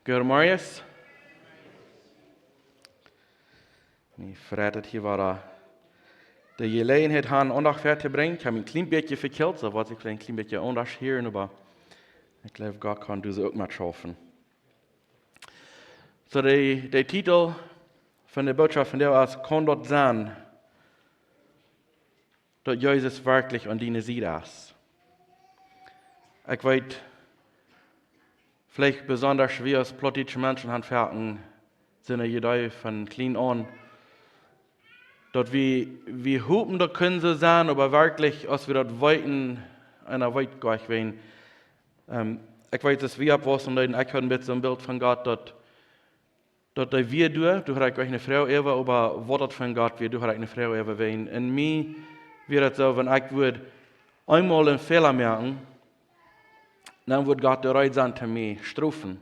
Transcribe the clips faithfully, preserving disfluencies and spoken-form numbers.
Goodemorjes. Mie freit et hia wada de Jeläajenheit han Aundacht väa to brinjen. Ekj hab mie een kjlien bät vekjelt, soo woat et veleicht een kjlien bät aundasch hieren, oba ekj jleew, Gott kaun doa uk met schaufen. Soo, de, de Titel von de Bootschoft vondoag es: Kaun daut sennen, daut Jesus werkjlich aun diene Sied es? Ekj weet, veleicht besonda wie aus plautdietsche Menschen han foaken soone Iedee von kjlien aun, daut wie, wie hopen, daut kunn soo sennen, oba werkjlich, aus wie daut weeten, eena weet goanich wan. Ähm, ekj weet, aus wie oppwaussen deeden, ekj haud een bät soon Bilt von Gott, daut, daut dee wia doa, doa haud ekj goanich ne Froag äwa, oba waut daut von Gott wia, doa haud ekj ne Froag äwa wan. Un mie wia daut soo, wan ekj wudd eemol een Fäla moaken, dan wudd Gott doa reed sennen to mie strofen.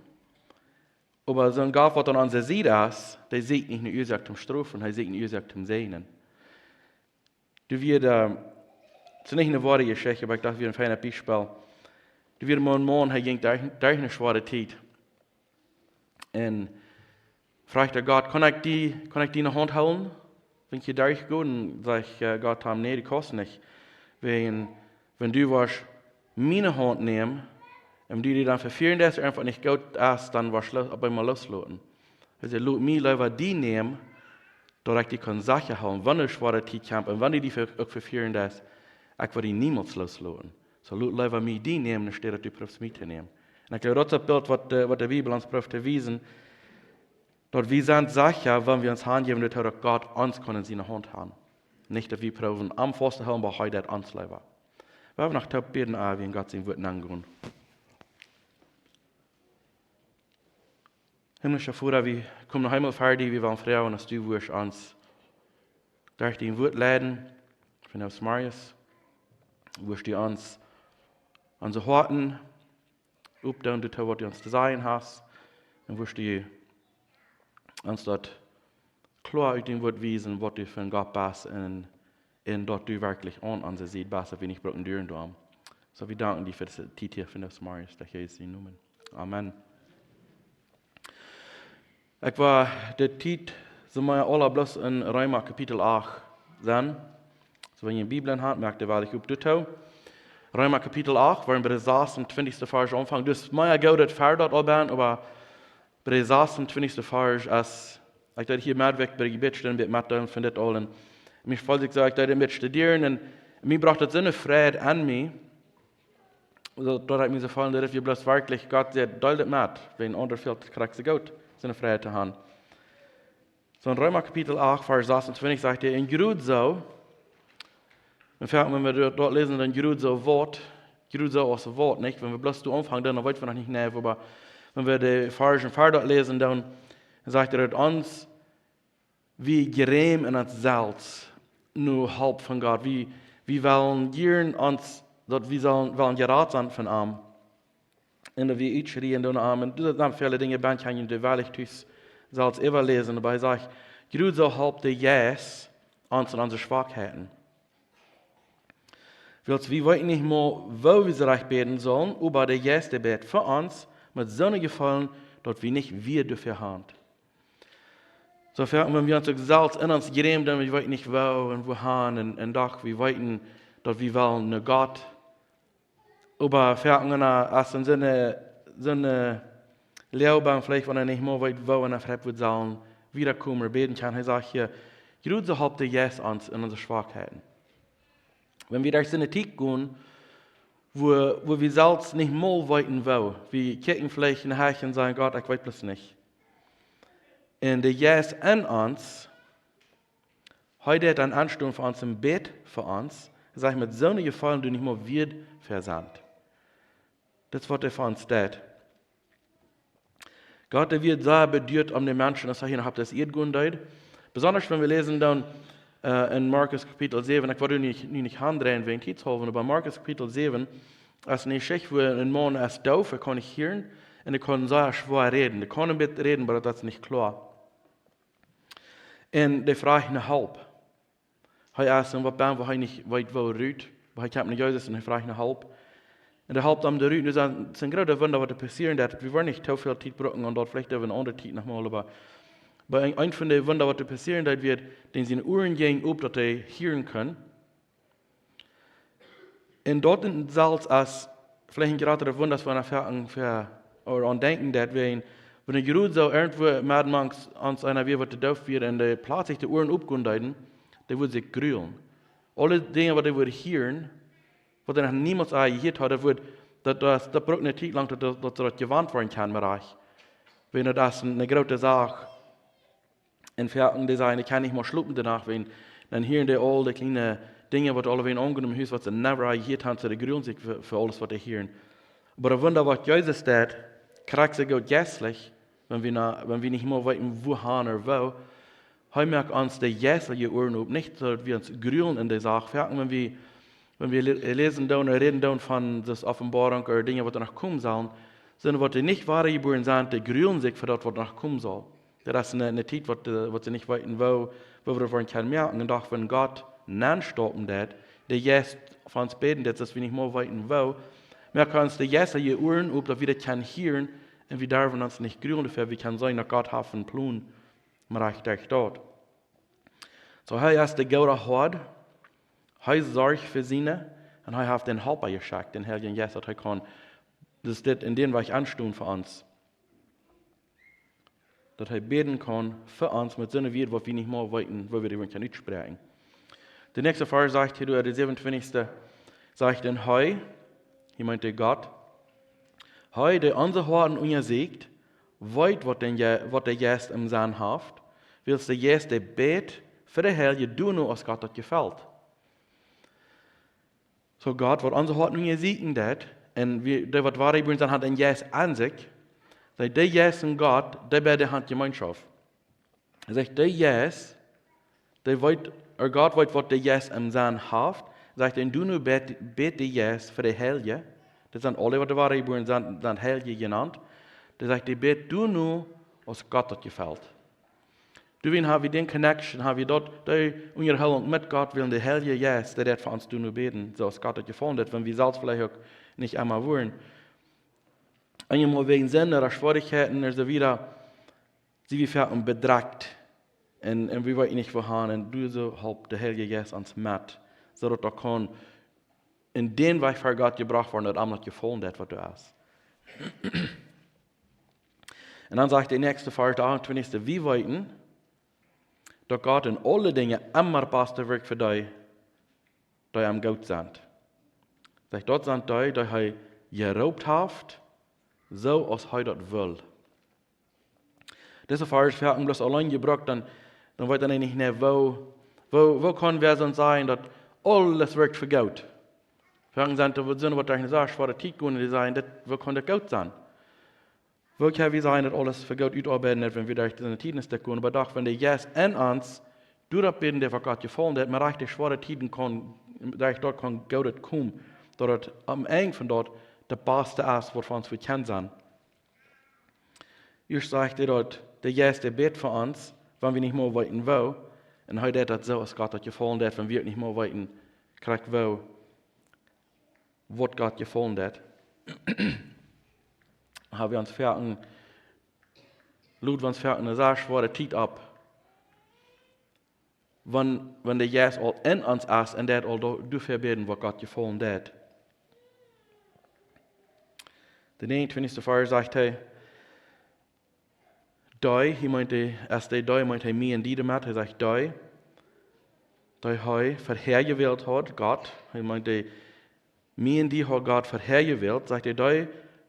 Oba soon Gott, waut aun onse Sied es, dee sieekjt nich ne Uasoak toom strofen, hee sieekjt ne Uasoak toom säajnen. Doa wia, äh, et es nich ne woare Jeschicht, oba ekj docht, wia een feinet Biespel. Doa wia mol een Maun, hee jinkj derch, derch ne schwoare Tiet. Un fruach hee Gott: "Kaun ekj die, kaun ekj diene Haunt hoolen, wan ekj hia derchgo?" Un sajcht, äh, Gott am: "Nä, du kaust nich. Wan, wan du woascht miene Haunt nämen un du die dan vefieren deist, eenfach nich goot es, dan woascht lo-, opp eemol loosloten." Hee säd: "Lot mie leewa die nämen, daut ekj die kaun secha hoolen, wan ne schwoare Tiet kjemt un wan du die ve-, uk vefieren deist, ekj well die niemols loosloten. Soo lot leewa mie die nämen, enne Städ daut du proowst mie to nämen." Un ekj jleew, daut es daut Bilt, waut de, waut de Bibel ons prooft to wiesen, daut wie sent secha, wan wie ons hanjäwen, daut Gott ons kaun en siene Haunt han. Nich daut wie proowen am faust to hoolen, oba hee deit ons leewa. Wie haben noch to bäden, ea wie en Gott sien Wuat nengonen. Himmlischa Voda, wie komen noch eemol ver die, wie wellen froagen, aus du wurscht ons derch dien Wuat leiden, von aus Marius, wurscht du ons, onse Hoaten opdoonen, daut waut du ons to sajen hast, un wurscht du ons daut kloa ut dien Wuat wiesen, waut du fa een Gott best un, un daut du werkjlich aun onse Sied best, daut wie nich brucken duaren doarom. Soo, wie danken die fa dise Tiet hia vondoag zemorjes, derch Jesus sienen Nomen. Amen. Ekj woa de Tiet soo mea aula bloos en Reema Kapitel acht sennen. Soo, wan jie Bibeln han, moakt dee wada opp doatoo. Reema Kapitel acht, woa wie bie dän sasuntwintichsten Varsch aunfangen. Daut es mea goot, daut ver daut aul bie, oba bie dän sasuntwintichsten Varsch, aus ekj daut hia met wajch bie de Jebäd stund, bie met doonen von dit aul. Un mie feeld ekj soo, ekj deed een bät studieren un mie brocht daut soone Freid aun mie, daut, daut ekj mie soo feeld, daut wie bloos werkjlich Gott säd, deel daut met, wan aundre väl krakjt soo goot soone Freid to han. Soo en Reema Kapitel acht, Varsch sasuntwintich sajcht hee: "Un jrod soo", un foaken, wan wie daut, daut läsen, dan jrod soo waut, jrod soo aus waut, nich? Wan wie bloos doa aunfangen, dan weet wie noch nich, nä, oba wan wie de Varschen ver daut läsen, dan sajcht hee daut ons, wie jrämen en ons selfst no Help von Gott. Wie, wie wellen jieren ons, daut wie sellen, wellen jerat sennen von am. Un daut wie utschrieen doonen no am. Un daut sent väle Dinja, bie kjenn jie dee woarlich tus selfst äwaläsen. Oba hee sajcht, jrod soo halpt de Jeist ons en onse Schwakheiten. Wiels wie weeten nich mol, woo wie soo rajcht bäden sellen, oba de Jeist, dee bät fa ons met soone Jefeelen, daut wie nich Wieed doafäa han. Soo foaken, wan wie ons uk selfst en ons jrämen, dan wie weeten nich woo un wuahan un, un doch, wie weeten, daut wie wellen no Gott. Oba foaken, äh, aus wie en soone, soone Loag sent, veleicht wan wie nich mol weeten, woo wie no Gott sellen wieda komen, bäden kjennen. Hee sajcht hia, jrod soo halpt de Jeist ons en onse Schwakheiten. Wan wie derch soone Tiet gonen, wua, wua wie selfst nich mol weeten woo, wie kjikjen veleicht no Hecht un sajen: "Gott, ekj weet bloos nich." Un de Jeist en ons, hee deit dan aunstonen fa ons un bät fa ons, sajcht, met soone Jefeelen, doa nich mol Wieed fa sent. Daut es waut hee fa ons deit. Gott, dee wia sea beduat om de Menschen, aus hee hia opp dise Ieed gonen deed. Besonda wan wie läsen dan, äh, en Markus Kapitel säwen, ekj wudd nu nich, nu nich aundreien wäajen Tiet haulwen, oba Markus Kapitel säwen, aus ne Jeschicht, wua een Maun es doof, hee kaun nich hieren, un hee kaun sea schwoa räden. Hee kaun een bät räden, oba daut es nich kloa. Un dee fruach no Help. Hee es en waut benn, wua hee nich weet woo rut, oba hee kjemt no Jesus un hee fruach no Help. Un dee halpt am doa rut. Nu sent, sent groote Wunda, waut doa passieren deit. Wie woaren nich too väl Tiet brucken, un daut veleicht äwa eene aundre Tiet noch mol, oba bie een, een von de Wunda, waut doa passieren deit, wia, dän siene Uaren jinjen op, daut hee hieren kunn. Un daut en selfst es veleicht een jratre Wunda, aus wie aun foaken fa, ooda aun denkjen, daut wie, wan jrod soo irjentwua medden mank ons eena wia, waut doot wia, un dee pletslich de Uaren opgonen deeden, dee wudd sikj grulen. Aule Dinja, waut dee wudd hieren, waut hee noch niemols ea jehieet haud, daut wudd, daut, daut, daut brukt eene Tiet lang, daut, daut, daut see daut jewant woaren kjennen, mau rajcht. Wiels daut es eene, eene groote Sach. Un foaken dee sajen, ekj kaun nich mea schlopen de Nacht, wiels dan hieren dee aul de kjliene Dinja, waut aule wellen aunjenomen, Hus, waut see never ea jehieet haben, see grulen sikj fa, fa aules, waut dee hieren. Oba een Wunda, waut Jesus deed, krakjt soo goot jeistlich, wan wie, na, wan wie nich mea weeten, wua han ooda woo. Hee moakt ons de jeistelje Uaren op, nich daut wie ons grulen en de Sach. Foaken, wan wie, wan wie lä-, läsen doonen un räden doonen von daut Openboarunk ooda Dinja, waut doa noch komen sellen, sent, waut dee nich wadajebuaren sent, dee grulen sikj fa daut, waut noch komen saul. Daut es eene, eene Tiet, waut, ä, waut see nich weeten, woo, woo wie daut woaren kjennen moaken. Un doch, wan Gott nenstoppen deed, de Jeist fa ons bäden deed, daut wie nich mea weeten, woo, moakt hee ons de jeistelje Uaren op, daut wie daut kjennen hieren, un wie derwen ons nich grulen doafäa, wie kjennen seenen, daut Gott haft een Plon, mau rajcht doa. Soo, hee es de goode Hoad, hee sorcht fa siene, un hee haft dän Halpa jeschekjt, dän Heiljen Jeist, daut hee kaun, daut dit en dän Wajch aunstonen fa ons. Daut hee bäden kaun fa ons met soone Wieed, waut wie nich mea weeten, woo wie dee kjennen utspräakjen. De näakjste Varsch sajcht hia, de säwenuntwintichste, sajcht: Un hee, hia meent hee Gott, hee, dee onse Hoaten unjasieekjt, weet, waut dän Je-, waut de Jeist em Senn haft, wiels de Jeist, dee bät fa de Heilje, doonen aus Gott daut jefelt. Soo Gott, waut onse Hoaten unjasieekjen deit, un wie, dee waut wadajebuaren sent, haft een Jeist aun sikj, sajcht, de Jeist un Gott, dee beide haben Jemeenschoft. Hee sajcht, de Jeist, dee weet, ooda Gott weet, waut de Jeist em Senn haft, sajcht, un doonen bät, bät de Jeist fa de Heilje, daut sent aule, waut wadajebuaren sent, sent Heilje jenant, dee sajcht, dee bät doonen aus Gott daut jefelt. Doawäajen hab wie dän connection, hab wie daut, dee Unjahoolunk met Gott, wiels de Heilje Jeist, dee deit fa ons doonen bäden, soo aus Gott daut jefaulen haft, wan wie selfst veleicht uk nich emma wudden. Eenjemol wäajen Sind ooda Schwierichkjeiten ooda soo wieda, sie wie foaken bedrekjt. Un, un wie weeten nich, wua han, un doa soo halpt de Heilje Jeist ons met, soo daut daut kaun en dän Wajch ver Gott jebrocht woaren, daut am daut jefaulen haft, waut doa es. Un dan sajcht de näakjste Varsch, de achtuntwintichste, wie weeten, daut Gott en aule Dinja emma daut Baste wirkjt fa dee, dee am goot sent. Sajcht, daut sent dee, dee hee jeroopt haft, soo aus hee daut well. Dise Varsch, foaken bloos auleen jebrukt, dan, dan weet eena nich, nä, woo, woo, woo kaun wäa soo sajen, daut aules wirkjt fa goot? Foaken sent doa, waut sent, waut derch eene sea schwoare Tiet gonen, dee sajen, daut, woo kaun daut goot sennen? Woo kjenn wie sajen, daut aules fa goot utoabeiden woat, wan wie derch dise Tieden gonen? Oba doch, wan de Jeist en ons, doaderch bäden, dee fa Gott jefaulen haft, mau derch de schwoare Tieden kaun, derch daut kaun Goodet komen, daut daut aum Enj von daut daut Baste es, waut fa ons fa kjennen sennen. Ieescht sajcht hee daut, de Jeist, dee bät fa ons, wan wie nich mea weeten woo. Un hee deit daut soo, aus Gott daut jefaulen haft, wan wie nich mea weeten, krakjt woo, waut Gott jefaulen haft. Hab wie ons foaken, lot wie ons foaken eene sea schwoare Tiet opp, wan, wan de Jeist aul en ons es un deit aul do-, doafäa bäden, waut Gott jefaulen haft. De näajenuntwintichste Varsch sajcht hee, dee, hee meent dee, aus dee, dee meent hee mie un die doamet, hee sajcht dee, dee hee verhäa jewält haud, Gott, hee meent dee, mie un die haud Gott verhäa jewält, sajcht hee, dee,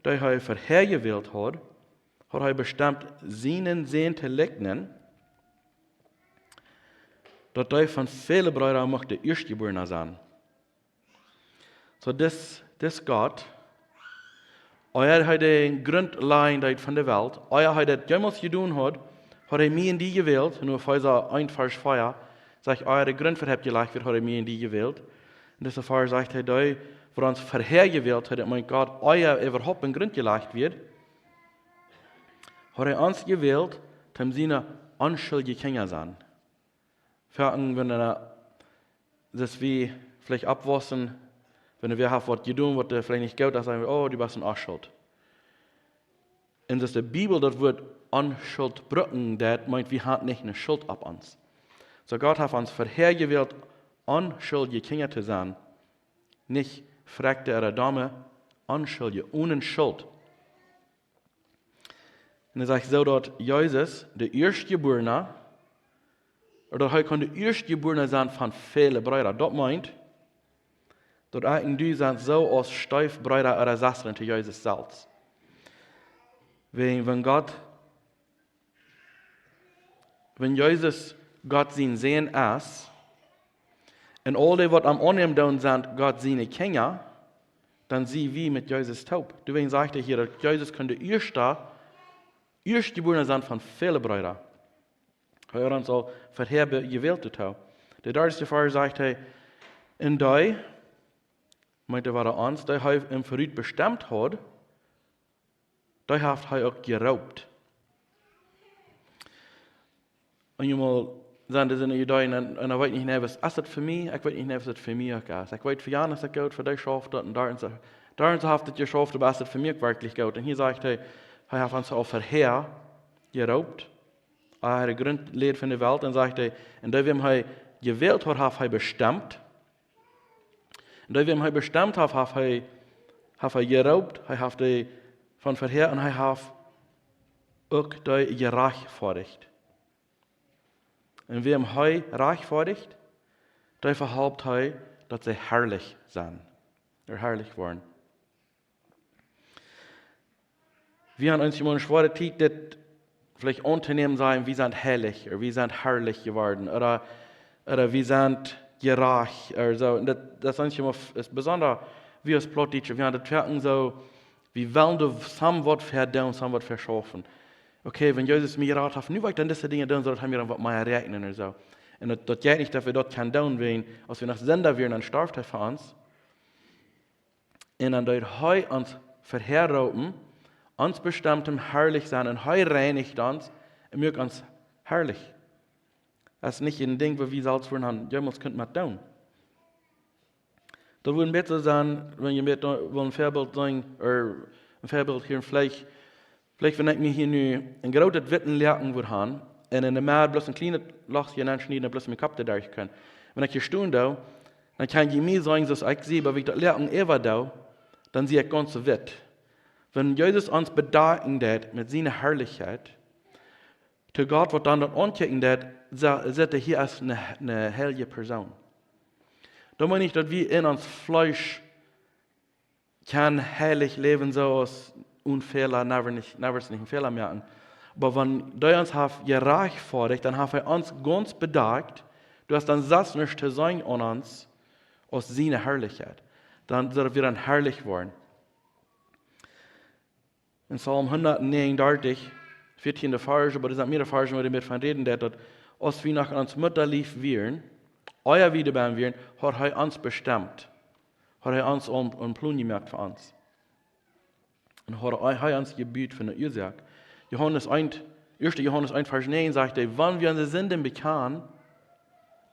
dee hee verhäa jewält haud, haud hee bestemt sienen Sän to likjnen, daut dee von väle Breeda mucht de Ieeschtjebuarna sennen. Soo, dis, dis Gott, ea hee de Grunt lajen deed von de Welt, ea hee daut jemols jedonen haud, haud hee mie un die jewält, en Efeesa eent Varsch vea, sajcht, ea de Grunt fa de Welt jelajcht wort, haud hee mie un die jewält. En dise Varsch sajcht hee, dee, waut ons verhäa jewält haud, daut meent Gott, ea äwahaupt een Grunt jelajcht wort, haud hee ons jewält, toom siene onschuldje Kjinja sennen. Foaken, wan, ä, daut wie veleicht oppwaussen, Wan wäa haft waut jedonen, waut veleicht nich goot es, saj wie: "Oh, du best een Onschult." Un aus de Bibel daut Wuat Onschult brukt, daut meent, wie haben nich eene Schult opp ons. Soo Gott haft ons verhäajewält, onschuldje Kjinja to sennen. Nich vekjräakjte ooda domme, onschuldje, one Schult. Un hee sajcht soo, daut Jesus de Ieeschtjebuarne, ooda daut hee kunn de Ieeschtjebuarne sennen von väle Breeda. Daut meent, daut ekj un du sent soo aus Steefbreeda ooda Sestren to Jesus selfst. Wäajen, wan Gott, wan Jesus Gott sien Sän es, un aul dee, waut am aunnämen doonen, sent Gott siene Kjinja, dan sent wie met Jesus toop. Doawäajen sajcht hee hia, daut Jesus kunn de ieeschte, Ieeschtjebuarne sennen von väle Breeda. Hee haud ons aul verhäajewält doatoo. De darde Varsch sajcht hee: "Un dee", meent hee wada ons, "dee hee em verut bestemt haud, dee haft hee uk jeroopt." Un eemol sent doa soone Ideeen un, un dan weet ekj nich, nä, es, es daut fa mie? Ekj weet nich, nä, es daut fa mie uk es. Ekj weet, fa Jan es daut goot, fa dee schauft daut un doa un soo. Doa un soo haft et jeschauft, oba es daut fa mie uk werkjlich goot? Un hia sajcht hee, hee haft ons aul verhäa jeroopt, ea de Grunt läd von de Welt, un sajcht hee, un dee, wäm hee jewält haud, haft hee bestemt. Un dee, wäm hee bestemt haft, haft hee, haft hee jeroopt, hee haft dee von verhäa un hee haft uk dee jerajchtfoadicht. Un wäm hee rajchtfoadicht, dee vehalpt hee, daut see harlich sent. Ooda harlich woaren. Wie haben ons emol eene schwoare Tiet, dit veleicht auntonämen, sajen, wie sent heilich, ooda wie sent harlich jeworden, ooda, ooda wie sent jerajcht, ooda soo. Un daut, daut es ons emol f-, es besonda, wie aus Plautdietsche, wie haben daut werkjlich soo, wie wellen doa somewhat fa doonen, somewhat fa schaufen. Okay, wan Jesus mie jerajcht haft, nu woa ekj dan dise Dinja doonen, soo daut hee mie dan waut mea räakjnen ooda soo. Un daut, daut jeit nich, daut wie daut kjennen doonen, wäajen, aus wie noch Sinda wieren, dan storf hee fa ons. Un dan deed hee ons verhäa roopen, ons bestemt toom harlich sennen, un hee reinicht ons un moakt ons harlich. Daut es nich een Dinkj, waut wie selfst wudden haben jemols kunt met doonen. Daut wudd een bät sennen, wan jie met, wellen een Väabilt seenen, ooda een Väabilt hia veleicht, veleicht wan ekj mie hia nu een grootet witten Läaken wudd haben, un enne Medd bloos een kjlienet Loch hia nenschnieden, bloos mien Kopp doaderch kjemt. Wan ekj hia stonen doo, dan kaun jie mie seenen, soo aus ekj sie, oba wan ekj daut Läaken äwa doo, dan sie ekj gaunz witt. Wan Jesus ons bedecken deed met siene Harlichkjeit, to Gott, waut dan daut aunkjikjen deed, sa-, säd hee: "Hia es eene, eene heilje Persoon." Daut meent nich, daut wie en ons Fleesch kjennen heilich läwen, soo aus onen Fäla, never nich, never nich een Fäla moaken. Oba wan hee ons haft jerajchtfoadicht, dan haft hee ons gaunz bedakjt, doa es dan selfst nuscht to seenen aun ons aus siene Harlichkjeit. Dan sent wie dan harlich jeworden. En Psalm hundatnegenundartich, vieetieende Varsch, oba doa sent mearere Varschen, wua hee met von räden deed, daut aus wie noch en ons Muttalief wieren, ea wie doa bennen wieren, haud hee ons bestemt, haud hee ons een, een Plon jemoakt fa ons. Un haud hee, hee ons jebut fa eene Uasoak. Johanes eent, ieeschte Johanes eent Varsch näajen sajcht hee: "Wan wie onse Sinden bekjanen,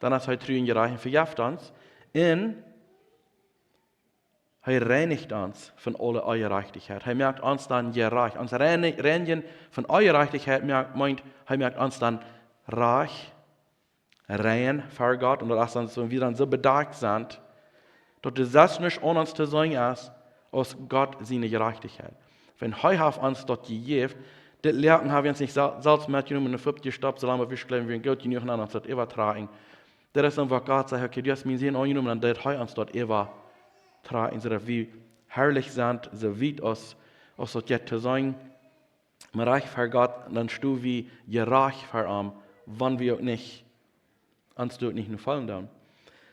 dan es hee tru un jerajcht un vejeft ons. Un hee reinicht ons von aule Onjerajchtichkjeit." Hee moakt ons dan jerajcht. Ons reini-, reinjen von Onjerajchtichkjeit moakt, meent, hee moakt ons dan rajcht, rein ver Gott. Un daut es dan soo, wan wie dan soo bedakjt sent, daut doa selfst nuscht aun ons to seenen es, aus Gott siene Jerajchtichkjeit. Wan hee haft ons daut jejäft, dit Läaken hab wie ons nich sel-, selfst metjenomen un fupp jestoppt, soo lang aus wie jleewen, wie sent goot jenuach, un ons daut äwatrakjen. Daut es dan, waut Gott sajcht: "Okay, du hast mienen Sän aunjenomen", dan deit hee ons daut äwatrakjen, soo daut wie harlich sent, soo wiet aus, aus daut jeit to sennen, oba rajcht ver Gott, dan sto wie jerajcht ver am, wan wie uk nich, ons daut nich nu jefaulen doonen.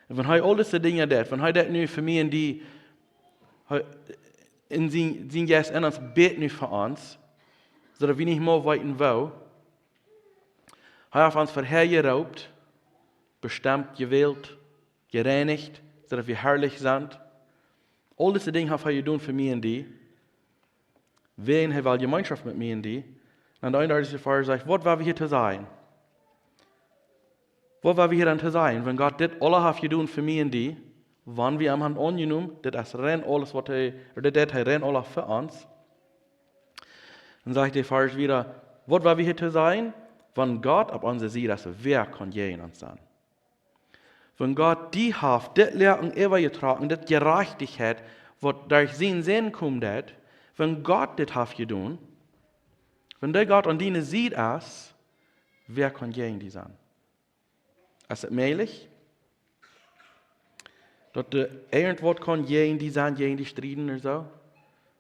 Un wan hee aul dise Dinja deit, wan hee daut nu fa mie un die, hee, en sien, sien Jeist en ons bät nu fa ons, soo daut wie nich mea weeten woo, hee haft ons verhäa jeroopt, bestemt, jewält, jereinicht, soo daut wie harlich sent. Aul dise Dinja haft hee jedonen fa mie un die. Wäajen hee well Jemeenschoft met mie un die. Un dan de eenundartichste Varsch sajcht: "Waut woa wie hia to sajen? Waut woa wie hia dan to sajen? Wan Gott dit aula haft jedonen fa mie un die, wan wie am haben aunjenomen, dit es rein aules waut hee, ooda dit deit hee rein aules fa ons. Dan sajcht de Varsch wieda: Waut woa wie hia to sajen? Wan Gott opp onse Sied es, wäa kaun jäajen ons sennen? Wan Gott die haft dit Läwen äwajetrocken, dit Jerajchtichkjeit, waut derch sienen Sän komen deit, wan Gott dit haft jedonen, wan dee Gott aun diene Sied es, wäa kaun jäajen die sennen? Es et mäajlich, daut doa irjentwaut kaun jäajen die sennen, jäajen die strieden ooda soo?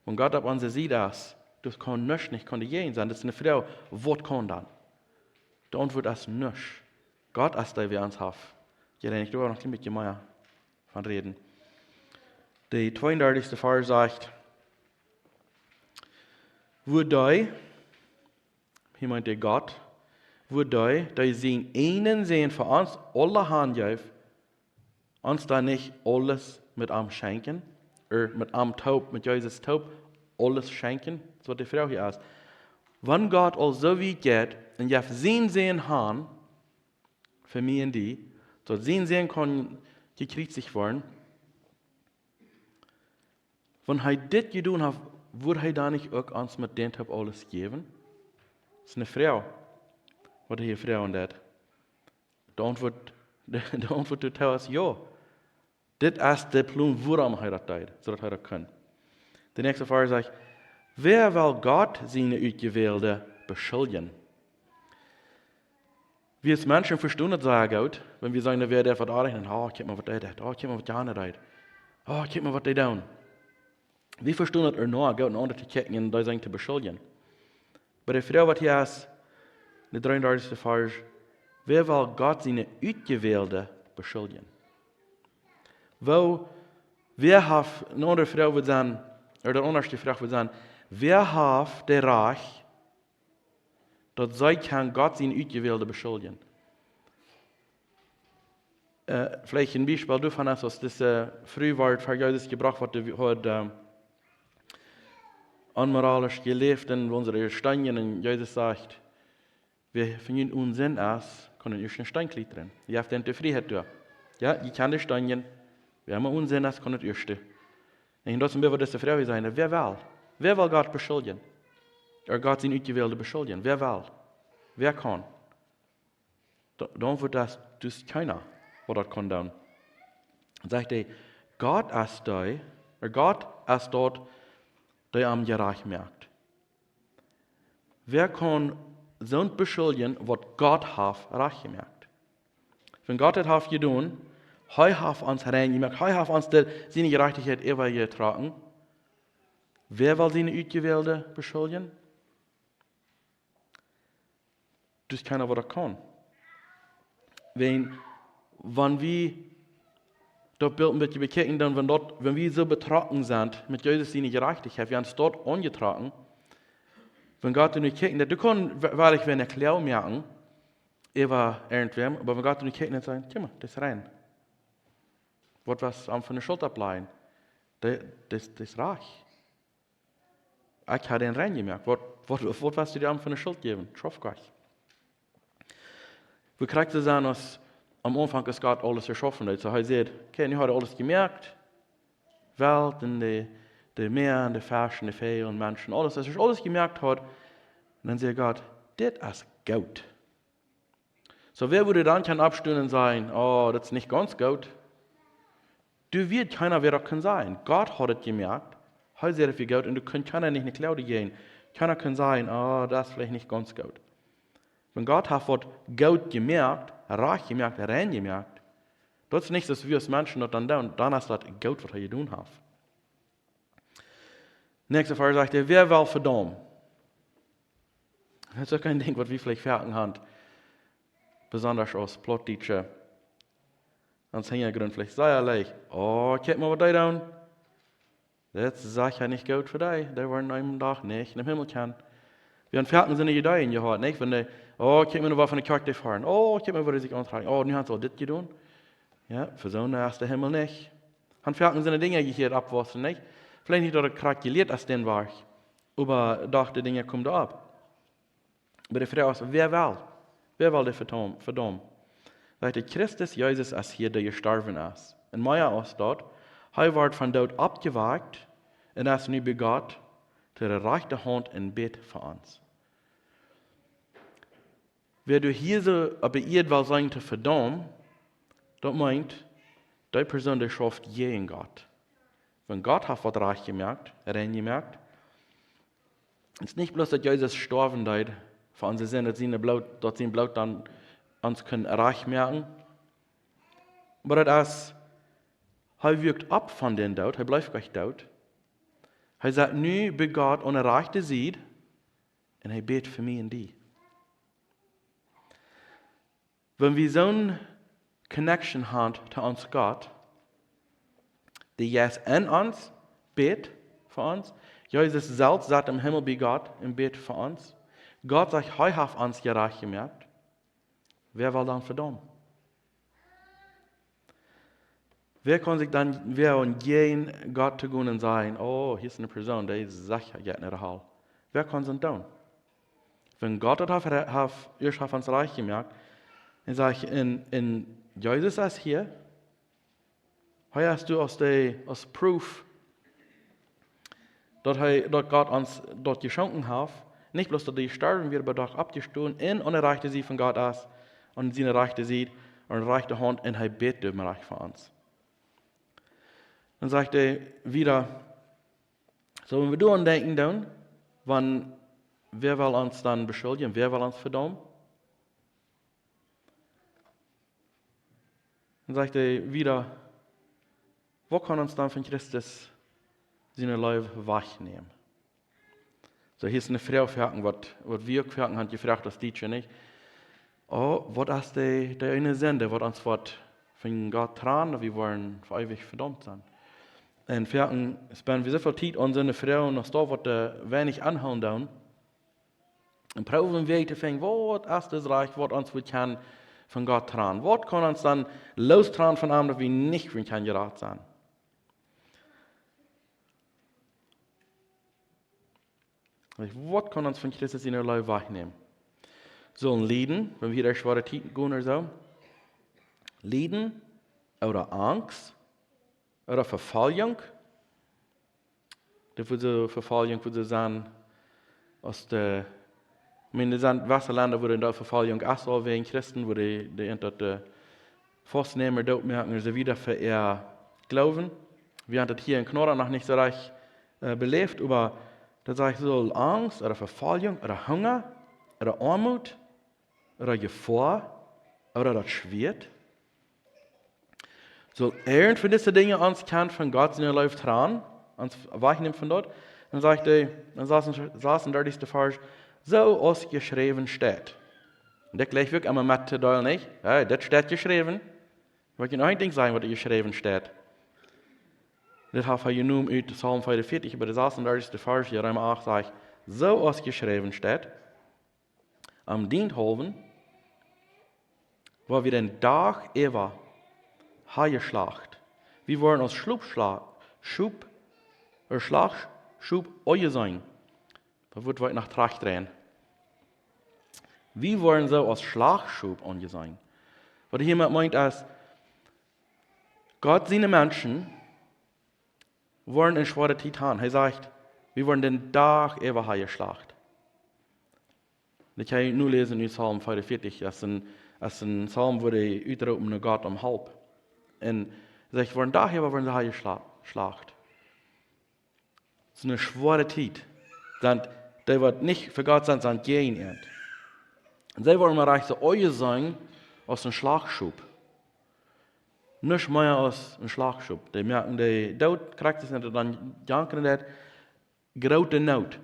Wan Gott opp onse Sied es, daut kaun nuscht nich, kaun doa jäajen sennen. Daut es eene Froag, waut kaun dan? De Auntwuat es nuscht. Gott es dee, wäa ons haft jereinjt. Doa woa wie noch een kjlien bät mea von räden. De tweeundartichste Varsch sajcht: Wudd dee, hia meent hee Gott, wudd dee, dee sienen eenen Sän fa ons aule hanjeef, ons dan nich aules met am schenkjen? Ooda met am toop, met Jesus toop, aules schenkjen? Daut es waut de Froag hia es. Wan Gott aul soo wiet jeit un jeft sienen Sän han fa mie un die, daut sien Sän kaun jekjriezicht woaren, wan hee dit jedonen haft, wudd hee dan nich uk ons met dän toop aules jäwen? Daut es eene Froag, waut hee hia froagen deit. De Auntwuat, de, de Auntwuat doatoo es jo. Dit es de Plon, wuarom hee daut deed, soo daut hee daut kunn. De näakjste Varsch sajcht: Wäa well Gott siene Utjewälde beschuldjen? Wie aus Menschen vestonen daut sea goot, wan wie seenen, wäa deit waut oajet, un: Oh, kjikj mol, waut dee deit. Oh, kjikj mol, waut jana deit. Oh, kjikj mol, waut dee doonen. Wie vestonen daut ea noch goot, no aundre to kjikjen un dee sennen to beschuldjen. Oba de Froag, waut hia es, de dreeundartichste Varsch: Wäa well Gott siene Utjewälde beschuldjen? Woo, wäa haft, eene aundre Froag wudd sennen, ooda de aundre Froag wudd sennen: Wäa haft daut Rajcht, daut see kaun Gott siene Utjewälde beschuldjen? Äh, veleicht een Biespel doavon es, aus dise Fru wort ver Jesus jebrocht, waut dee haud, ähm, onmoralisch jeläft, un woo see dee steenjen, un Jesus sajcht: Wäa von junt one Sind es, kaun daut ieeschte een Steen kjliedren. Jie haben de Frieheit doa. Jo, jie kjennen dee steenjen. Wäa onen Sind es, kaun daut ieeschte. Un daut es een bät waut dise Froag hia sajcht: Wäa well? Wäa well Gott beschuldjen? Ooda Gott siene Utjewälde beschuldjen? Wäa well? Wäa kaun? Da-, dan woat daut, daut es kjeena, waut daut kaun doonen. Sajcht hee: Gott es dee, ooda Gott es daut, dee am jerajcht moakt. Wäa kaun soont beschuldjen, waut Gott haft rajcht jemoakt? Wan Gott daut haft jedonen, hee haft ons rein jemoakt, hee haft ons de, siene Jerajchtichkjeit äwajetrocken. Wäa well siene Utjewälde beschuldjen? Daut es kjeena, waut daut kaun. Wan, wan wie daut Bilt een bät bekjikjen, dan, wan daut, wan wie soo betrocken sent met Jesus siene Jerajchtichkjeit, wie ons daut aunjetrocken, wan Gott doa nu kjikjt, daut du kaust we-, werkjlich wäa eene Kloag moaken äwa irjentwäm, oba wan Gott doa nu kjikjt, dan sajcht hee: Kjikj mol, daut es rein. Waut west du am fa eene Schult oppläajen? Daut, daut, daut es rajcht. Ekj hab dän rein jemoakt. Waut, waut, waut west du däm fa eene Schult jäwen? Schauft Gott. Wie kjrieen daut aun, aus aum Aunfank es Gott aules jeschaufen. Soo hee sajcht: Okay, nu hab ekj aules jemoakt. Welt un de, de Mäa un de Fesch un de Väajel un Menschen. Aules, aus hee aules jemoakt haud. Un dan sajcht Gott: Dit es goot. Soo, wäa wudd dan kjennen oppstonen un sajen: Oh, daut es nich gaunz goot? Doa wia kjeena, wäa daut kunn sajen. Gott haud et jemoakt. Hee säd, et wia goot, un doa kunn kjeena nich ne Kloag jäajen. Kjeena kunn sajen: Oh, daut es veleicht nich gaunz goot. Wan Gott haft waut goot jemoakt, rajcht jemoakt, rein jemoakt, daut es nich soo aus wie aus Menschen daut dan doonen, dan es daut goot, waut hee jedonen haft. Näakjste Varsch sajcht hee: Wäa well vedaumen? Daut es uk een Dinkj, waut wie veleicht foaken haben, besonda aus Plautdietsche. Ons Hinjagrunt veleicht sea leicht: Oh, kjikj mol, waut dee doonen. Daut es secha nich goot fa dee. Dee woaren eenen Dach nich em Himmel komen. Wie haben foaken soone Ideeen jehieet, nich? Wan dee: Oh, kjikj mol, waut fa eene Kjoakj dee foaren. Oh, kjikj mol, woo dee sikj auntrakjen. Oh, nu haben see aul dit jedonen. Jo, fa soone es de Himmel nich. Haben foaken soone Dinja jehieet oppwaussen, nich? Veleicht nich daut et krakjt jelieet es, dän Wajch, oba doch, de Dinja komen doaropp. Oba de Froag es: Wäa well? Wäa well dee vedaumen, vedaumen? Sajcht hee: Christus Jesus es hia, dee jestorwen es. Un mea aus daut, hee wort vom Doot oppjewakjt un es nu bie Gott to de rajchte Haunt un bät fa ons. Wäa doa hia soo opp de Ieed well sennen to vedaumen, daut meent, dee Persoon, dee schauft jäajen Gott. Wan Gott haft waut rajcht jemoakt, rein jemoakt, es nich bloos, daut Jesus stoawen deed fa onse Sind, daut sien Bloot, daut sien Bloot dan ons kunn rajcht moaken, oba daut es, hee wuak opp von dän Doot, hee bleef nich doot. Hee sat nu bie Gott aun de rajchte Sied un hee bät fa mie un die. Wan wie soone connection haben to ons Gott, de Jeist en ons bät fa ons, Jesus selfst sat em Himmel bie Gott un bät fa ons, Gott sajcht, hee haft ons jerajcht jemoakt, wäa well dan vedaumen? Wäa kaun sikj dan, wäa aun jäajen Gott to gonen un sajen, oh, hia es eene Persoon, dee es secha, jeit no de Hal? Wäa kaun daut doonen? Wan Gott daut haft, haft, ieescht haft ons rajcht jemoakt, un sajcht, un, un Jesus es hia, hee es doa aus de, aus Proof, daut hee, daut Gott ons daut jeschonken haft, nich bloos daut hee jestorwen wia, oba doch oppjestonen un aun de rajchte Sied von Gott es, aun siene rajchte Sied, aun de rajchte Haunt, un hee bät doa rajcht fa ons. Dan sajcht hee wieda, soo wan wie doaraun denkjen doonen, wan, wäa well ons dan beschuldjen, wäa well ons vedaumen? Dan sajcht hee wieda, waut kaun ons dan von Christus siene Leew wajchnämen? Soo, hia es eene Froag, foaken, waut, waut wie uk foaken haben jefroacht aus Dietsche, nich? Oh, waut es dee, dee eene Sind, waut ons woat von Gott trannen, wie woaren fa eewich vedaumt sennen? Un foaken spend wie soo väl Tiet aun soone Froagen, aus daut waut, äh, weinich aunhoolen doonen. Un proowen wie to finjen, waut es daut Rajcht, waut ons woat kjennen von Gott trannen? Waut kaun ons dan lostrannen von am, daut wie nich von kjennen jerat sennen? Like, waut kaun ons von Christus siene Leew wajchnämen? Sellen Lieden, wan wie derch schwoare Tieden gonen ooda soo? Lieden ooda Angst ooda Vefoljunk? Daut wudd soo Vefoljunk wudd soo sennen aus de, I mean, doa sent jewesse Lenda, wua de Vefoljunk es aul wäajen Christen, wua de, de ent daut, äh, faustnämen, dootmoaken un soo wieda fa äa Gloowen. Wie haben daut hia en Knorr noch nich soo rajcht, äh, beläft, oba daut sajcht, saul Angst ooda Vefoljunk ooda Hunga ooda Oamoot ooda Jefoa ooda daut Schwieet, saul irjent von dise Dinja ons kjennen von Gott siene Leew trannen, ons wajchnämen von daut? Dan sajcht hee em sasuntachtichsten Varsch, soo aus jeschräwen steit. Un daut jlikj uk emma met to deelen, nich? Jo, daut steit jeschräwen. Ekj well noch een Dinkj sajen, waut jeschräwen steit. Dit haft hee jenomen ut Psalm veeaunvieetich, bie dän sasuntachtichsten Varsch, Reema acht sajcht, soo aus jeschräwen steit, om dienthaulwen woa wie dän Dach äwa jeschlacht. Wie woaren aus Schlupschla-, Schop, äh, Schlachtschaap aunjeseenen. Daut woat wie noch trigj dreien. Wie woaren soo aus Schlachtschaap aunjeseenen. Waut hee hia meent es, Gott siene Menschen woaren eene schwoare Tiet haben. Hee sajcht, wie woaren dän Dach äwa jeschlacht. Daut kaun jie noläsen en Psalm veeaunvieetich, daut es een, daut es een Psalm, wua dee utroopen no Gott om Help. Un sajcht, woaren dän Dach äwa woaren see jeschla-, schlacht. Daut es eene schwoare Tiet. Dan, dee waut nich fa Gott sent, sent jäajen an. Un see woaren mau rajcht soo aunjeseenen aus een Schlachtschaap. Nuscht mea aus een Schlachtschaap. Dee moaken dee doot, krakjt soo aus daut dan jankren deit, groote Noot.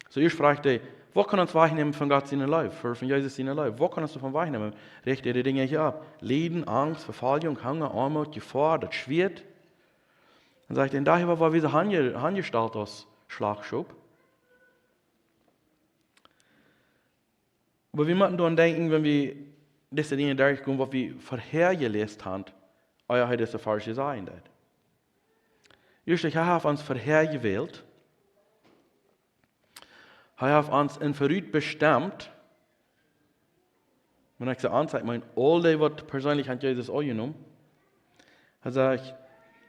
Soo ieescht fruach hee, waut kaun ons wajchnämen von Gott siene Leew, von, von Jesus siene Leew? Waut kaun ons doavon wajchnämen? Rajcht hee de Dinja hia opp. Lieden, Angst, Vefoljunk, Hunga, Oamoot, Jefoa, daut Schwieet. Dan sajcht hee, dän Dach äwa woa wie soo aunje-, aunjestalt aus Schlachtschaap. Oba wie motten doaraun denkjen, wan wie dise Dinja derchgonen, waut wie verhäa jeläst haben, ea hee dise Varsch sajen deed. Ieeschtlich, hee haft ons verhäa jewält. Hee haft ons em Verut bestemt. Wan ekj saj ons, ekj meen aul dee, waut perseenlich haben Jesus aunjenomen. Hee sajcht,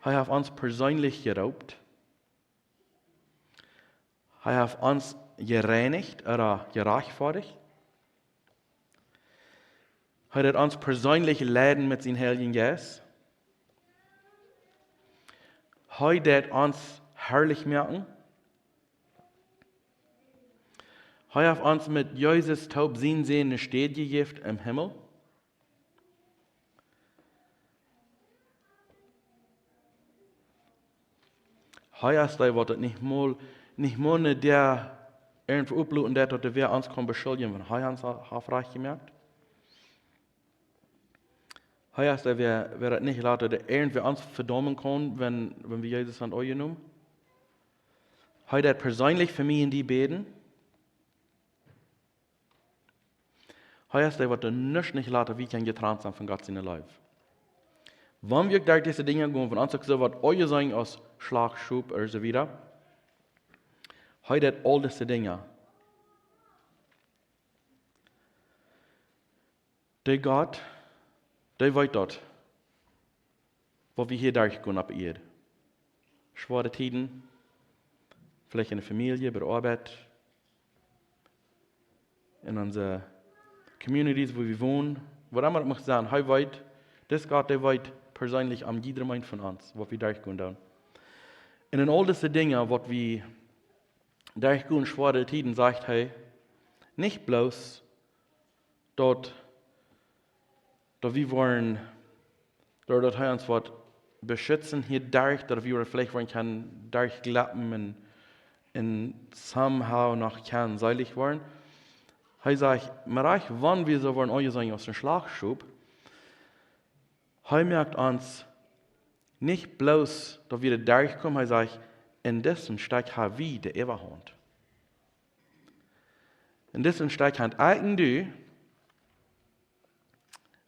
hee haft ons perseenlich jeroopt. Hee haft ons jereinicht ooda jerajchtfoadijt. Hee deit ons perseenlich leiden met sienen Heiljen Jeist. Hee deit ons harlich moaken. Hee haft ons met Jesus toop sienen Sän eene Städ jejäft em Himmel. Hee es dee, waut daut nich mol, nich mol ne Däa irjentwoo oploten deit, daut doa wäa ons kaun beschuldjen, wan hee ons ha-, haft rajcht jemoakt. Hee es dee, wäa, wäa daut nich lat, daut irjentwäa ons vedaumen kaun, wan, wan wie Jesus han aunjenomen. Hee deit perseenlich fa mie un die bäden. Hee es dee, waut doa nuscht nich lat, daut wie kjennen jetrant sennen von Gott siene Leew. Wan wie uk derch dise Dinja gonen, wan ons uk soo waut aunjeseenen aus Schlajchtschop ooda soo wieda, hee deit aul dise Dinja. Dee Gott, dee weet daut, waut wie hia derchgonen opp Ieed. Schwoare Tieden, veleicht enne Famielje, bie de Oabeit, en onse communities, wua wie wonen, waut emma daut mucht sennen, hee weet, dis Gott, dee weet perseenlich om jiedrem eenen von ons, waut wie derchgonen doonen. Un en aul dise Dinja, waut wie derchgonen, schwoare Tieden, sajcht hee, nich bloos, daut, daut wie woaren, doaderch daut hee ons woat beschitzen hia derch, daut wie woaren veleicht woaren kjennen derchjleppen un, un somehow noch kjennen seelich woaren. Hee sajcht, mau uk wan wie soo woaren aunjeseenen aus een Schlajchtschop, hee moakt ons nich bloos, daut wie doa derchkomen, hee sajcht, en disen Stekj ha wie de Äwahaunt. En disen Stekj ha ekj un du,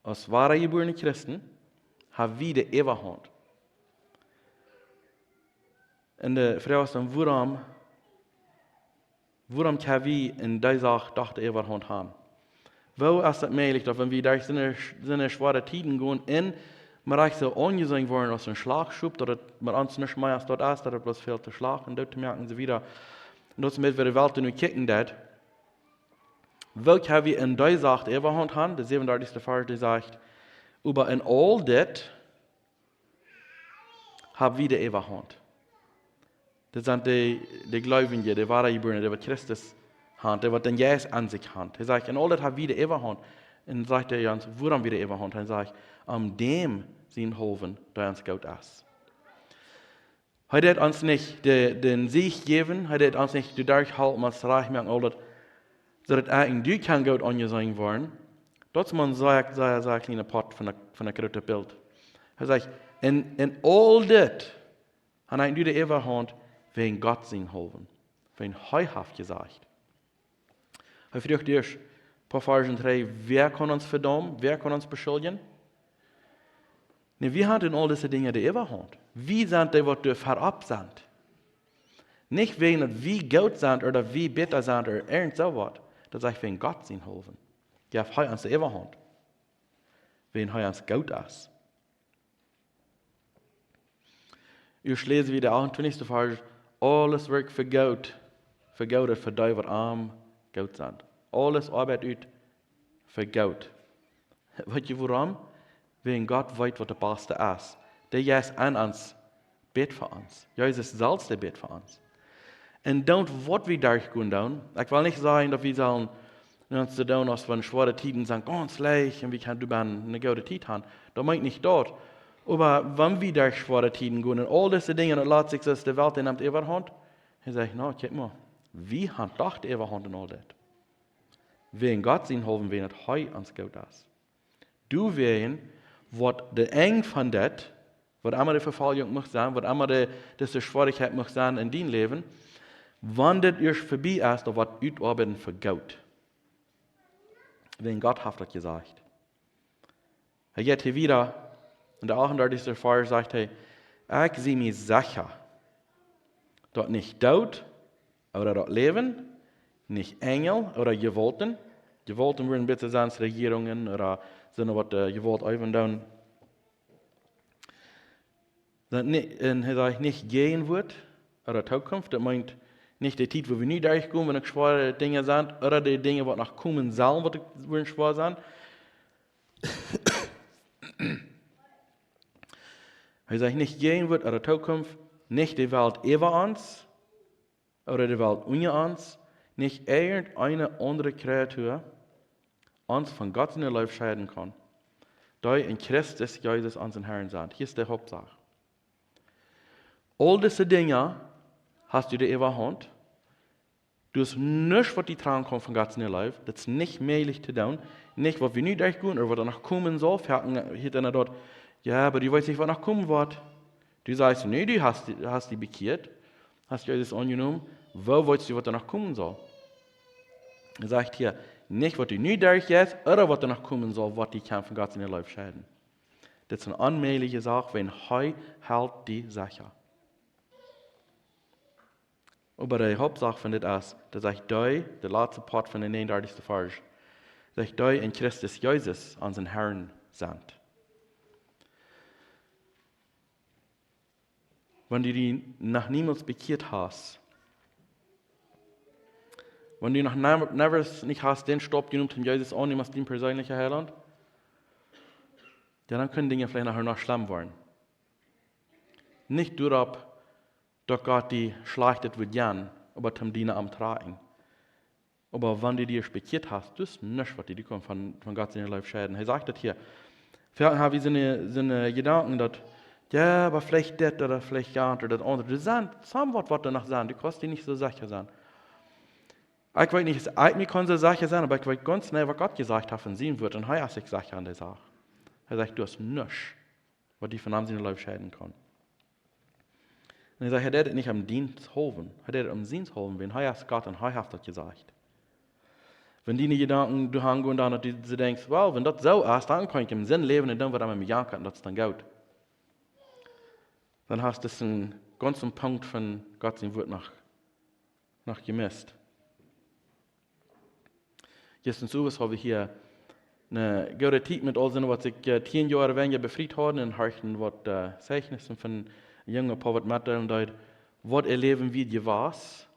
aus woare jebuarne Christen, ha wie de Äwahaunt. Un de Froag es dan, wuarom, wuarom kjenn wie en dee Sach doch de Äwahaunt han? Woo es daut mäajlich, daut wan wie derch soone, soone schwoare Tieden gonen un mau uk soo aunjeseenen woaren aus een Schlajchtschop, daut et met ons nuscht mea es, daut es, daut et bloos fält to schlachten un doot to moaken un soo wieda. Un daut es met woo de Welt nu kjikjen deit. Woo kjenn wie en dee Sach de Äwahaunt han? De säwenundartichste Varsch, dee sajcht, oba en aul dit ha wie de Äwahaunt. Daut sent de, de Gleubje, de woare jebuarne, dee waut Christus han, dee waut dän Jeist aun sikj han. Hee sajcht, en aul dit ha wie de Äwahaunt. Un sajcht hee ons, wuarom wie de Äwahaunt? Hee sajcht, om däm sienhaulwen, dee ons goot es. Hee deit ons nich de, dän Siech jäwen, hee deit ons nich doaderch halpen, ons rajcht moaken, aul daut, soo daut eejentlich du kaust goot aunjeseenen woaren. Daut es mau een sea, sea, sea kjliena Poat von daut, von daut groote Bilt. Hee sajcht, en, en aul dit ha ekj nu de Äwahaunt wäajen Gott sienhaulwen. Wäajen hee haft jesajcht. Hee fruach ieescht een poa Varschen trigj, wäa kaun ons vedaumen, wäa kaun ons beschuldjen? Nä, wie han en aul dise Dinja de Äwahaunt. Wie sent dee, waut doa verop sent. Nich wäajen daut wie goot sent ooda wie bäta sent ooda irjent soo waut. Daut es wäajen Gott sienhaulwen. Jo, hee ons de Äwahaunt. Wäajen hee ons goot es. Ieescht läs wie de achtuntwintichste Varsch, aules werkjt fa goot, fa goot fa dee, waut am goot sent. Aules oabeit ut fa goot. Weetst du wuarom? Wäajen Gott weet, waut daut baste es. Dee Jeist en ons bät fa ons. Jesus selfst, dee bät fa ons. Un daut, waut wie derchgonen doonen, ekj well nich sajen, daut wie sellen ons soo doonen, aus wan schwoare Tieden sent gaunz leicht un wie kjennen doabie eene goode Tiet han. Daut meen ekj nich daut. Oba wan wie derch schwoare Tieden gonen un aul dise Dinja, daut lat sikj soo aus de Welt, dee nemt äwahaunt. Hee sajcht, na, kjikj mol, wie han doch de Äwahaunt en aul dit. Wäajen Gott sienhaulwen, wäajen daut hee ons goot es. Doawäajen woat daut Enj von dit, waut emma de Vefoljunk mucht sennen, waut emma de, dise Schwierichkjeit mucht sennen en dien Läwen, wan dit ieescht verbie es, daut woat utoabeiden fa goot. Wäajen Gott haft daut jesajcht. Hee jeit hia wieda, en de achtuntwintichste Varsch sajcht hee, ekj sie mie secha, daut nich Doot, ooda daut Läwen, nich Enjel ooda Jewaulten. Jewaulten wudden bäta sennen Rejierungen ooda soone, waut, äh, Jewault äwen doonen. Un hee sajcht nich Jäajenwoat ooda Tookunft. Daut meent nich de Tiet, wua wie nu derchgonen, wan uk schwoare Dinja sent, ooda de Dinja, waut noch komen sellen, waut woaren schwoa sennen. Hee sajcht nich Jäajenwoat ooda Tookunft, nich de Welt äwa ons, ooda de Welt unja ons, nich irjent eene aundre Kreatua ons von Gott siene Leew scheiden kaun, dee en Christus Jesus, onsen Herrn, sent. Hia es de Hauptsach. Aul dise Dinja hast du de Äwahaunt. Du hast nuscht, waut die trannen kaun von Gott siene Leew. Daut es nich mäajlich to doonen. Nich, waut wie nu derchgonen ooda waut noch komen saul. Foaken hieet eena daut: "Jo, oba du weetst nich, waut noch komen woat." Du sajchst: "Nä, du hast, hast die bekjieet, hast Jesus aunjenomen. Woo weetst du, waut noch komen saul?" Hee sajcht hia: "Nich, waut du nu derchjeist ooda waut noch komen saul, woat die kjennen von Gott siene Leew scheiden." Dit es eene onmäajliche Sach, wiels hee helt die secha. Oba de Hauptsach von dit es, daut sajcht dee, de latste Poat von dän näajenundartichsten Varsch, sajcht dee en Christus Jesus, onsen Herrn, sent. Wan du die noch niemols bekjieet hast, wan du noch never, never nich hast dän Staup jenomen, om Jesus auntonemen aus dien perseenlicha Heilaunt, jo, dan kjennen Dinja veleicht nohäa noch schlemm woaren. Nich doaropp, daut Gott die schlajchtet wudd jennen, oba toom diene aum trakjen. Oba wan du die bekjieet hast, daut es nuscht, waut die, die kaun von, von Gott siene Leew scheiden. Hee sajcht daut hia. Foaken ha wie soone, soone Jedanken daut, jo, oba veleicht dit ooda veleicht jant ooda daut aundre. Du sajchst, somewhat, waut doa noch sajcht, du kaust die nich soo secha sennen. Ekj weet nich, aus ekj mie kaun soo secha sennen, oba ekj weet gaunz jeneiw, waut Gott jesajcht haft en sien Wuat. Un hee es sikj secha aun de Sach. Hee sajcht, daut es nuscht, waut die von am siene Leew scheiden kaun. Un hee sajcht, hee deit et nich om diens haulwen, hee deit et om siens haulwen, wiels hee es Gott un hee haft daut jesajcht. Wan diene Jedanken doahan gonen, dan daut du denkjst: "Well, wan daut soo es, dan kaun ekj em Senn läwen un doonen, waut am mie jankat, un daut es dan goot." Dan hast du een gaunzen Punkt von Gott sien Wuat noch, noch jemist. Jistren Owes haud wie hia eene goode Tiet met aul dee, waut sikj, äh, tieen Joa weinja befriet hauden, un horchten waut, äh, Zeichnissen von een junga Poa, waut metdeelen deed, waut äa Läwen wia jewast,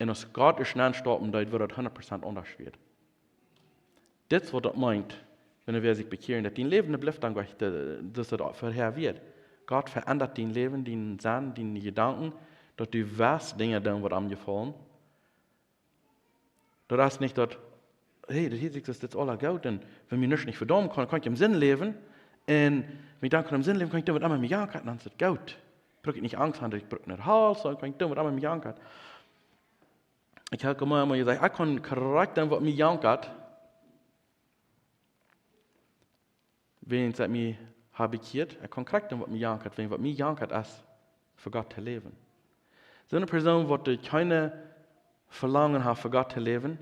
un aus Gott es nenstaupen deed, wort daut hundat Prozent aundasch wia. Dit es waut daut meent, wan wie sikj bekjieren, daut dien Läwen blift dan jlikj, äh, daut et väahäa wia. Gott veendat dien Läwen, dien Senn, diene Jedanken, daut du woascht Dinja doonen, waut am jefaulen. Daut es nich daut, hey, daut hieet sikj, daut es aula goot. Un wan mie nuscht nich vedaumen kaun, kaun ekj em Senn läwen. Un wan ekj dan kaun em Senn läwen, kaun ekj doonen, waut am mie jankat, dan es et goot. Bruk ekj nich Angst han, daut ekj bruk no Hal, sonda kaun ekj doonen, waut am mie jankat. Ekj hab emma, emma jesajcht, ekj kaun krakjt doonen, waut mie jankat. Wiels ekj mie hab bekjieet, ekj kaun krakjt doonen, waut mie jankat, wiels waut mie jankat es, fa Gott to läwen. Soone Persoon, waut doa kjeen Velangen haft, fa Gott to läwen,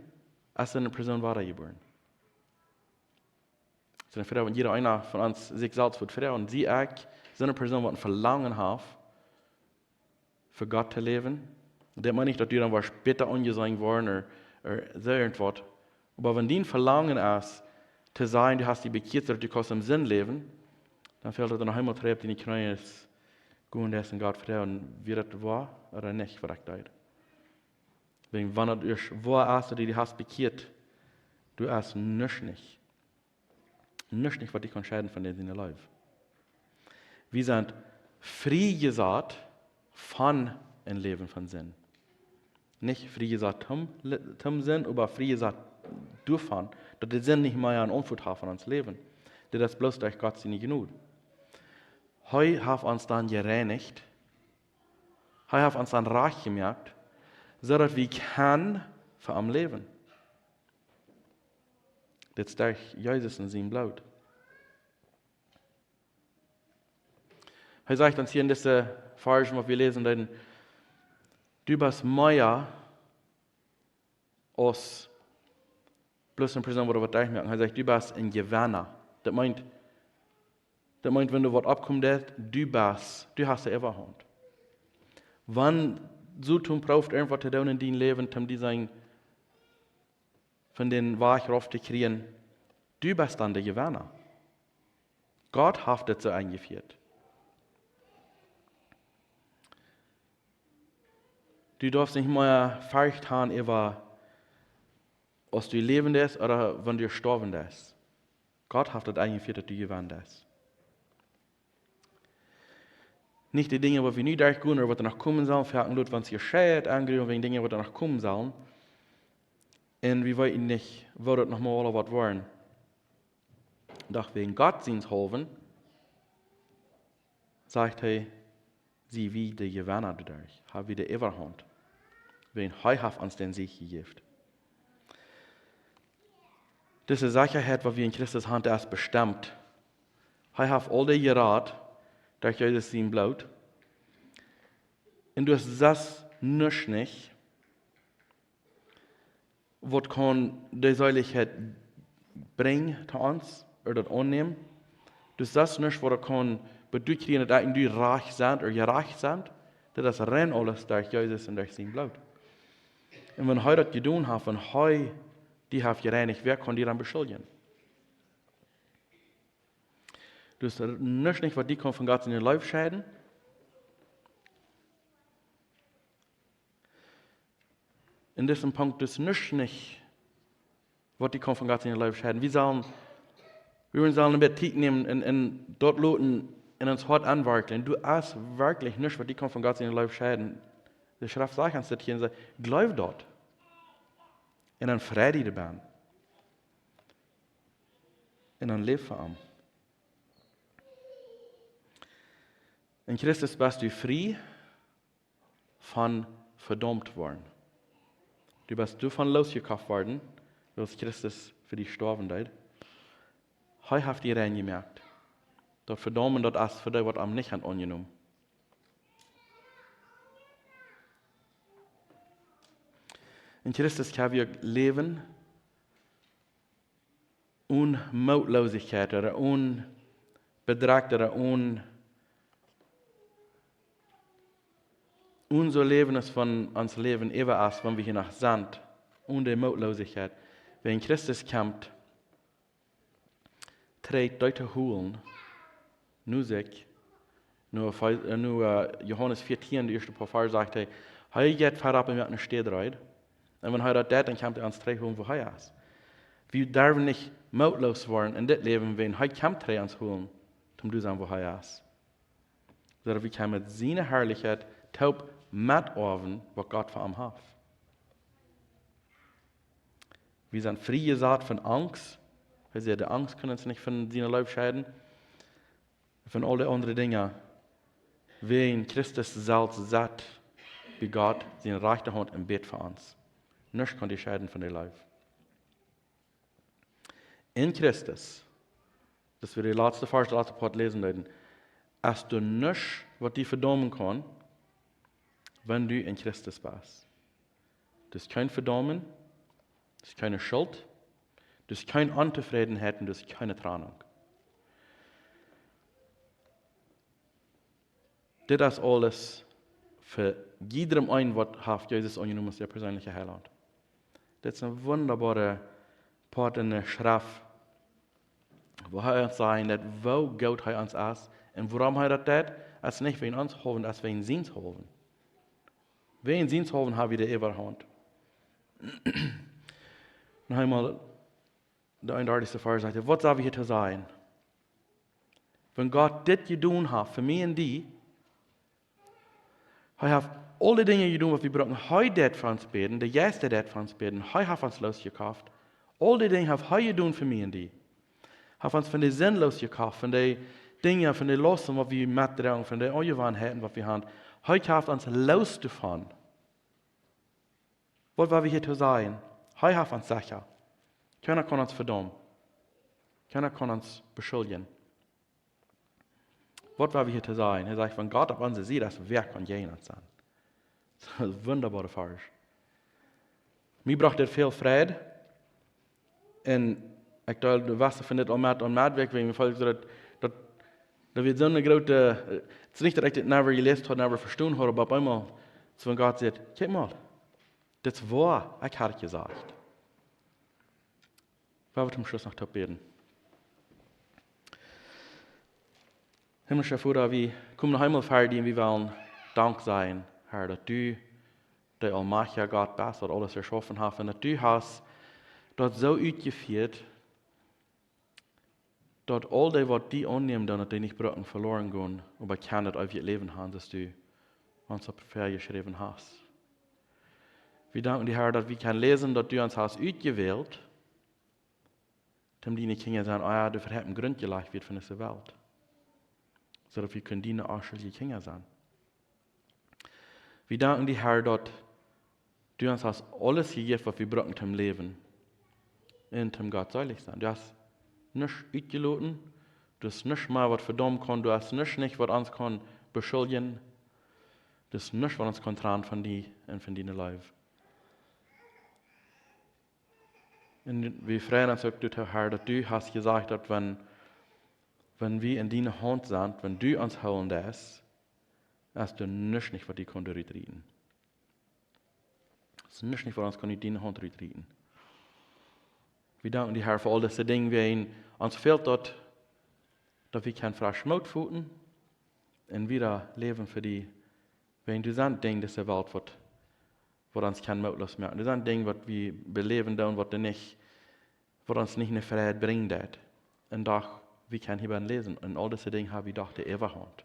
es soone Persoon wadajebuaren. Soone Froag, wan jieda eena von ons sikj selfst wudd froagen, sie ekj soone Persoon, waut een Velangen haft, fa Gott to läwen? Daut meent nich, daut du dan woascht bäta aunjeseenen woaren ooda, ooda soo irjentwaut. Oba wan dien Velangen es, to sajen, du hast die bekjieet, daut du kaust em Senn läwen, dan fält et die noch eemol trigj opp diene Kjnees, gonen deist un Gott froagen, wia daut woa ooda nich, waut ekj deed. Wiels wan et ieescht woa es, daut du die hast bekjieet, du hast nuscht nich. Nuscht nich, waut die kaun scheiden von dän siene Leew. Wie sent friejesat von een Läwen von Senn. Nich friejesat toom, toom Senn, oba friejesat doavon, daut de Senn nich mea een Einfluss haft aun ons Läwen. Dit es bloos derch Gott siene Jnod. Hee haft ons dan jereinicht. Hee haft ons dan rajcht jemoakt, soo daut wie kjennen fa am läwen. Dit es derch Jesus un sien Bloot. Hee sajcht ons hia en dise Varsch, waut wie läsen deeden: "Du best mea aus bloos eene Persoon, waut waut derchmoaken." Hee sajcht: "Du best een Jewenna." Daut meent, daut meent, wan doa waut oppkomen deit, du best, du hast de Äwahaunt. Wan Soton prooft irjentwaut to doonen en dien Läwen, om die von dän Wajch rauf to kjrieen, du best dan de Jewenna. Gott haft dit soo enjefieet. Du darfst nich mea Forcht haben äwa aus du läwen deist ooda wan du stoawen deist. Gott haft daut enjefieet, daut du jewennen deist. Nich de Dinja, waut wie nu derchgonen ooda waut doa noch komen sellen, foaken lot wie ons jescheit aungriepen wäajen Dinja, waut doa noch komen sellen. Un wie weeten nich, woo daut noch mol woat woaren. Doch wäajen Gott siens haulwen, sajcht hee, sie wie de Jewenna doaderch, ha wie de Äwahaunt. Wäajen hee haft ons dän Sieg jejäft. Dise Sechaheit, waut wie en Christus haben, es bestemt. Hee haft aul dee jerat derch Jesus sien Bloot. Un du hast sest nuscht nich, waut kaun de Seelichkjeit brinjen to ons, ooda daut aunnämen. Du hast sest nuscht, waut kaun bedüt kjrieen, daut ekj un du rajcht sent ooda jerajcht sent. Daut es rein aules derch Jesus un derch sien Bloot. Un wan hee daut jedonen haft, wan hee die haft jereinicht, wäa kaun die dan beschuldjen? Du hast nuscht nich, waut die kaun von Gott siene Leew scheiden. En disen Punkt, du hast nuscht nich, waut die kaun von Gott siene Leew scheiden. Wie sellen, wie sellen een bät Tiet nämen un, un daut loten en ons Hoat aunwerkjen. Du hast werkjlich nuscht, waut die kaun von Gott siene Leew scheiden. De Schreft sajcht ons daut hia un sajcht, jleew daut. Un dan frei die doabie. Un dan läw fa am. En Christus best du frie von vedaumt woaren. Du best doavon losjekoft worden, wiels Christus fa die stoawen deed. Hee haft die rein jemoakt. Daut Vedaumen, daut es fa dee, waut am nich haben aunjenomen. En Christus kjenn wie läwen onen Mootlosigkjeit ooda onen Bedrekjt ooda onen, onen soo läwen aus wan ons Läwen äwa es, wan wie hia noch sent, onen de Mootlosigkjeit. Wan Christus kjemt, träd dee to holen, no sikj, no, Efe-, äh, no, äh, Johanes vieetieen, de ieeschte poa Varsch, sajcht hee, hee jeit verut un moakt ne Städ reed. Un wan hee daut deit, dan kjemt hee ons trigj holen, wua hee es. Wie derwen nich mootloos woaren en dit Läwen, wan hee kjemt trigj ons holen, toom doa sennen, wua hee es. Soo daut wie kjennen met siene Harlichkjeit toop metoawen, waut Gott fa am haft. Wie sent frie jesat von Angst. Hee säd, de Angst kaun ons nich von siene Leew scheiden. Von aul dee aundre Dinja. Wan Christus selfst sett bie Gott siene rajchte Haunt un bät fa ons. Nuscht kaun die scheiden von de Leew. En Christus, daut wie de latste Varsch, de latste Poat läsen deeden, es doa nuscht, waut die vedaumen kaun, wan du en Christus best. Daut es kjeen Vedaumen, daut es kjeene Schult, daut es kjeene Ontofrädenheit un daut es kjeene Trennunk. Dit es aules fa jiedrem een, waut haft Jesus aunjenomen aus äa perseenlicha Heilaunt. Dit es een wundaboara Poat en de Schreft, wua hee ons sajcht, daut woo goot hee ons es un wuarom hee daut deit, es nich wäajen ons haulwen, es wäajen siens haulwen. Wäajen siens haulwen ha wie de Äwahaunt. Noch eemol, de eenundartichste Varsch sajcht, waut sell wie hia to sajen? Wan Gott dit jedonen haft fa mie un die, hee haft aul dee Dinja jedonen, waut wie brucken. Hee deit fa ons bäden, de Jeist deit fa ons bäden, hee haft ons losjekoft. Aul dee Dinja haft hee jedonen fa mie un die. Haft ons von de Sind losjekoft, von de Dinja, von de Lausten, waut wie metdroagen, von de Aunjewanheiten, waut wie haben. Hee haft ons loosjemoakt doavon. Waut woa wie hia to sajen? Hee haft ons secha. Kjeena kaun ons vedaumen. Kjeena kaun ons beschuldjen. Waut woa wie hia to sajen? Hee sajcht, wan Gott opp onse Sied es, wäa kaun jäajen ons sennen? Daut es een wundaboara Varsch. Mie brocht dit väl Fräd. Un ekj denkj, de West finjt dit aul met, aul met Wäakj, wäajen wie daut, daut, daut wia soone groote, äh, daut es nich, daut ekj dit never jeläst haud, never vestonen haud, oba opp eemol, soo wan Gott sajcht, kjikj mol, dit es woa, ekj haud daut jesajcht. Lot ons toom Schluss noch toop bäden. Himmlischa Voda, wie komen noch eemol ver die un wie wellen Dank sajen, Herr, daut du de aulmajchtja Gott best, waut aules jeschaufen haft, un daut du hast daut soo utjefieet, daut aul dee, waut die aunnämen, dan daut dee nich bruken veloaren gonen, oba kjennen daut eewje Läwen haben, daut du ons opp väajeschräwen hast. Wie danken die, Herr, daut wie kjennen läsen, daut du ons hast utjewält, om diene Kjinja sennen, ea du äwahaupt een Grunt jelajcht wieescht von dise Welt, soo daut wie kunnen diene onschuldje Kjinja sennen. Wie danken die, Herr, daut du ons hast aules jejäft, waut wie bruken toom läwen un toom gottseelich sennen. Du hast nuscht utjeloten, du hast nuscht mea, waut vedaumen kaun, du hast nuscht nich, waut ons kaun beschuldjen, du hast nuscht, waut ons kaun trannen von die un von diene Leew. Un wie freien ons uk doatoo, Herr, daut du hast jesajcht, daut wan, wan wie en diene Haunt sent, wan du ons hoolen deist, es doa nuscht nich, waut die kaun doa rutrieten. Es nuscht nich, waut ons kaun ut diene Haunt rutrieten. Wie danken die, Herr, fa aul dise Dinja, wäajen ons fält daut, daut wie kjennen fresch Moot foten un wieda läwen fa die, wäajen doa sent Dinja en dise Welt, waut, waut ons kjennen mootloos moaken. Doa sent Dinja, waut wie beläwen doonen, waut doa nich, waut ons nich ne Frieheit brinjen deit. Un doch, wie kjennen hia läsen, un aul dise Dinja haben wie doch de Äwahaunt.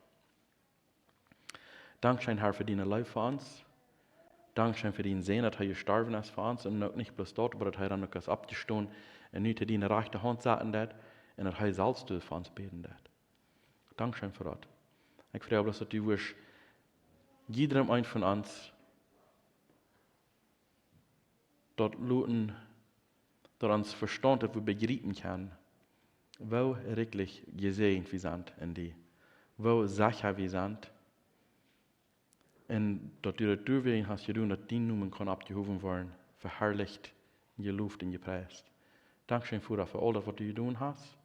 Dankscheen, Herr, fa diene Leew fa ons. Dankscheen fa dienen Sän, daut hee jestorwen es fa ons. Un uk nich bloos daut, oba daut hee dan uk es oppjestonen un nu to diene rajchte Haunt saten deit un daut hee selfst fa ons bäden deit. Dankscheen fa daut. Ekj froag bloos, daut du wurscht jiedrem eenen von ons daut loten, daut ons Vestaunt, daut wie bejriepen kjennen, woo rikjlich jesäajent wie sent en die, woo secha wie sent, un daut du daut doawäajen hast jedonen, daut dien Nomen kaun oppjehowen woaren, veharlicht, jeloft un jepriest. Dankscheen, Voda, fa aul daut, waut du jedonen hast.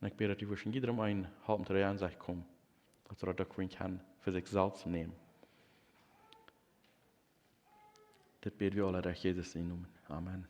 Un ekj bäd, daut du wurscht en jiedrem eenen halpen to de Ensecht komen, daut see daut uk kjennen fa sikj selfst nämen. Dit bäd wie aule derch Jesus sienen Nomen. Amen.